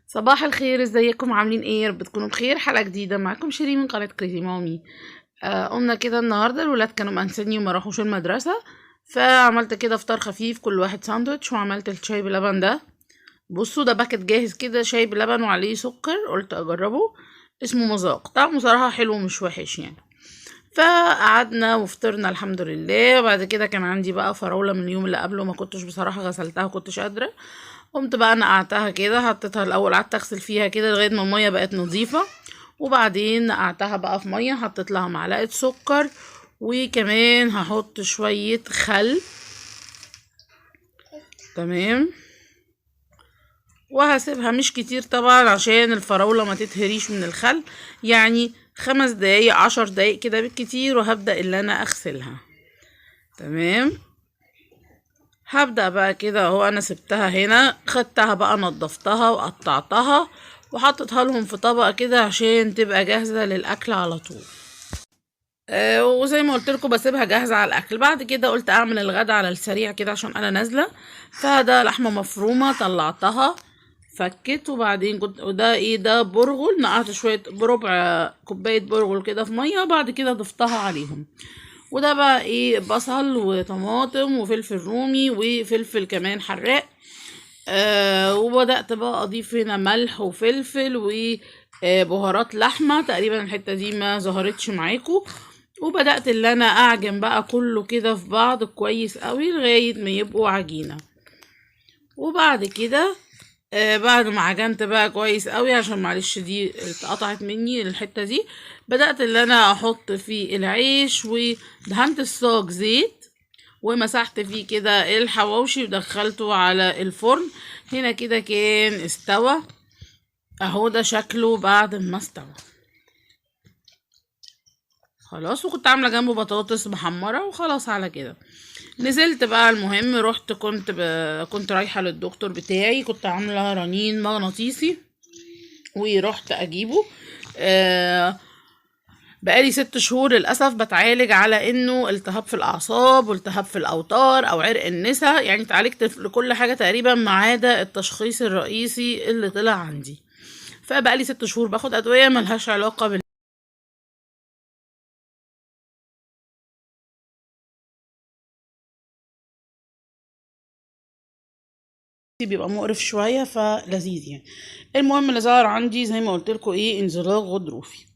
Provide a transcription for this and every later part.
صباح الخير، ازيكم؟ عاملين ايه؟ يا رب تكونوا بخير. حلقة جديدة معاكم شيرين من قناة كريزي مامي. قمنا كده النهارده، الولاد كانوا مأنسني وما راحوش المدرسة، فعملت كده فطار خفيف، كل واحد ساندوتش، وعملت الشاي بلبن ده. بصوا ده packet جاهز كده، شاي بلبن وعليه سكر، قلت اجربه، اسمه مذاق، طعمه صراحة حلو مش وحش يعني. فقعدنا وفطرنا الحمد لله. وبعد كده كان عندي بقى فراولة من اليوم اللي قبله، ما كنتش بصراحة غسلتها، كنتش قادرة، قمت بقى نقعتها كده، حطيتها الاول قعدت اغسل فيها كده لغاية ما المية بقت نظيفة، وبعدين نقعتها بقى في مية، حطيت لها معلقه سكر، وكمان هحط شوية خل، تمام. وهسيبها مش كتير طبعا عشان الفراوله ما تتهريش من الخل، يعني 5 دقايق 10 دقايق كده بالكتير، وهبدا اللي انا اغسلها، تمام. هبدأ بقى كده اهو، انا سبتها هنا، خدتها بقى نضفتها وقطعتها وحطيتها لهم في طبق كده عشان تبقى جاهزة للاكل على طول. وزي ما قلت لكم بسيبها جاهزة على الاكل. بعد كده قلت اعمل الغدا على السريع كده عشان انا نازلة. فده لحمة مفرومة طلعتها فكت، وبعدين كنت وده ايه ده برغل، نقعت شوية بربع كوباية برغل كده في مية، وبعد كده ضفتها عليهم. وده بقى ايه بصل وطماطم وفلفل رومي وفلفل كمان حراق. وبدأت بقى اضيف هنا ملح وفلفل وبهارات لحمة، تقريبا الحتة دي ما ظهرتش معاكم. وبدأت اللي انا اعجن بقى كله كده في بعض كويس قوي لغاية ما يبقوا عجينة. وبعد كده بعد ما عجنت بقى كويس قوي، عشان معلش دي اتقطعت مني الحتة دي، بدأت اللي انا احط فيه العيش، ودهنت الصاج زيت ومسحت فيه كده الحواوشي ودخلته على الفرن. هنا كده كان استوى اهو، ده شكله بعد ما استوى خلاص. وكنت عاملة جنبه بطاطس محمرة وخلاص على كده. نزلت بقى، المهم رحت، كنت رايحة للدكتور بتاعي، كنت عاملة رنين مغناطيسي ورحت اجيبه. بقالي 6 شهور للأسف بتعالج على انه التهاب في الاعصاب والتهاب في الاوتار او عرق النسا، يعني اتعالجت لكل حاجة تقريبا ما عدا التشخيص الرئيسي اللي طلع عندي. فبقالي 6 شهور باخد ادوية ملهاش علاقة بال بيبقى مقرف شوية فلذيذ يعني. المهم اللي ظهر عندي زي ما قلت لكم ايه، انزلاق غضروفي.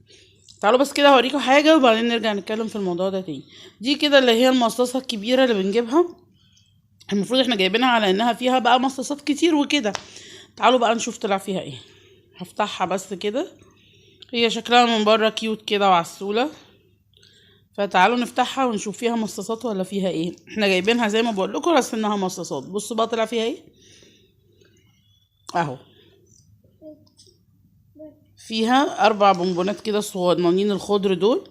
تعالوا بس كده هوريكم حاجة وبعدين نرجع نتكلم في الموضوع ده تاني. دي كده اللي هي المصاصة الكبيرة اللي بنجيبها، المفروض احنا جايبينها على انها فيها بقى مصاصات كتير وكده. تعالوا بقى نشوف طلع فيها ايه. هفتحها بس كده، هي شكلها من بره كيوت كده وعسولة، فتعالوا نفتحها ونشوف فيها مصاصات ولا فيها ايه. احنا جايبينها زي ما بقول لكم بس انها مصاصات. بصوا بقى طلع فيها ايه اهو، فيها 4 بونبونات كده صغننين الخضر دول،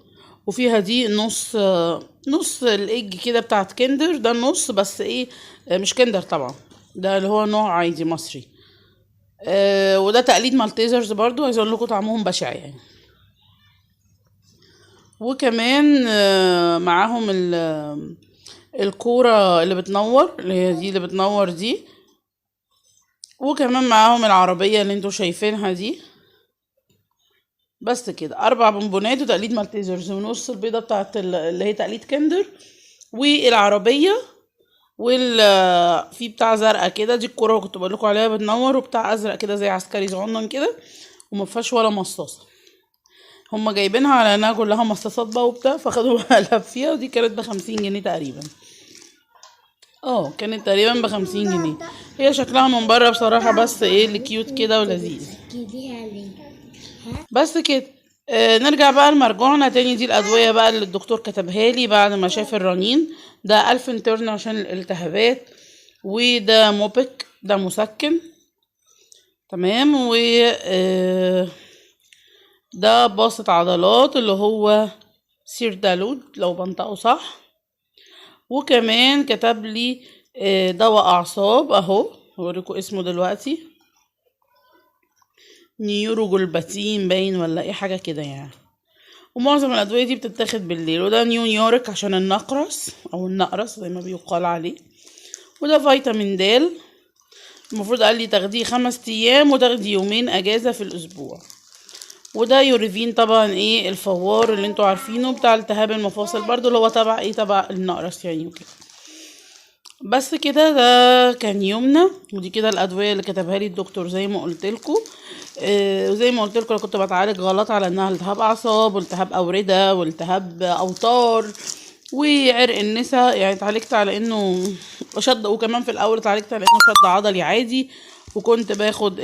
وفيها دي نص الايج كده بتاعت كندر، ده النص بس ايه، مش كندر طبعا، ده اللي هو نوع عادي مصري. وده تقليد مالتيزرز برضو، عايز اقول لكم طعمهم بشع يعني. وكمان معاهم الكورة اللي بتنور، اللي هي دي اللي بتنور دي، وكمان معاهم العربية اللي انتوا شايفينها دي. بس كده 4 بونبونات وتقليد مالتيزرز ونص البيضة بتاعت اللي هي تقليد كندر، والعربية، في بتاع زرقاء كده، دي الكورة اللي كنت بقول لكم عليها بتنور، وبتاع ازرق كده زي عسكري صغنن كده، وما فيهاش ولا مصاصة. هما جايبينها على انها كلها مصاصات بقى وبتاع، فخدوا مقلب فيها. ودي كانت ب50 جنيه تقريبا، كانت تقريبا ب50 جنيه. هي شكلها من بره بصراحة بس ايه اللي كيوت كده ولذيذ. بس كده. نرجع بقى لمرجوعنا تاني. دي الأدوية بقى اللي الدكتور كتبها لي بعد ما شاف الرنين. ده ألفنترن عشان الالتهابات، وده موبك ده مسكن، تمام، و ده باسط عضلات اللي هو سيردالود لو بنطقه صح. وكمان كتب لي دواء أعصاب أهو، هوريكم اسمه دلوقتي، نيوروجولباتين باين ولا ايه حاجة كده يعني. ومعظم الأدوية دي بتتاخد بالليل. وده نيوريك عشان النقرس أو النقرس زي ما بيقال عليه، وده فيتامين د. المفروض قال لي تاخديه 5 ايام وتاخدي يومين اجازة في الاسبوع. وده يوريفين طبعا ايه الفوار اللي انتوا عارفينه بتاع التهاب المفاصل برضو، اللي هو تبع ايه، تبع النقرس يعني وكده. بس كده ده كان يومنا، ودي كده الادوية اللي كتبها لي الدكتور زي ما قلت لكم. وزي ما قلت لكم انا كنت بتعالج غلط على انها التهاب اعصاب والتهاب اورده والتهاب اوتار وعرق النسا، يعني اتعالجت على انه شد، وكمان في الاول اتعالجت على انه شد عضلي عادي، وكنت باخد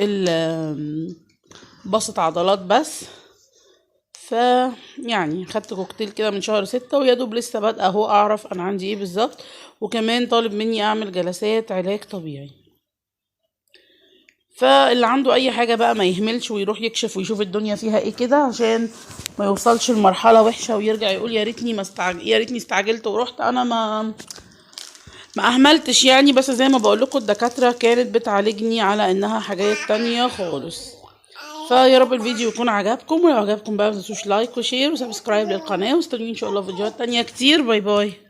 بسط عضلات بس. ف يعني خدت كوكتيل كده من شهر 6، ويا دوب لسه بادئه اهو اعرف انا عندي ايه بالظبط. وكمان طالب مني اعمل جلسات علاج طبيعي. فاللي عنده اي حاجة بقى ما يهملش ويروح يكشف ويشوف الدنيا فيها ايه كده، عشان ما يوصلش لمرحلة وحشة ويرجع يقول يا ريتني ما استعج-، يا ريتني استعجلت ورحت، انا ما اهملتش يعني. بس زي ما بقول لكم الدكاترة كانت بتعالجني على انها حاجات تانية خالص. فيا رب الفيديو يكون عجبكم، ولو عجبكم بقى ما تنسوش like و share و subscribe للقناة، واستنوني ان شاء الله فيديوهات تانية كتير. bye bye.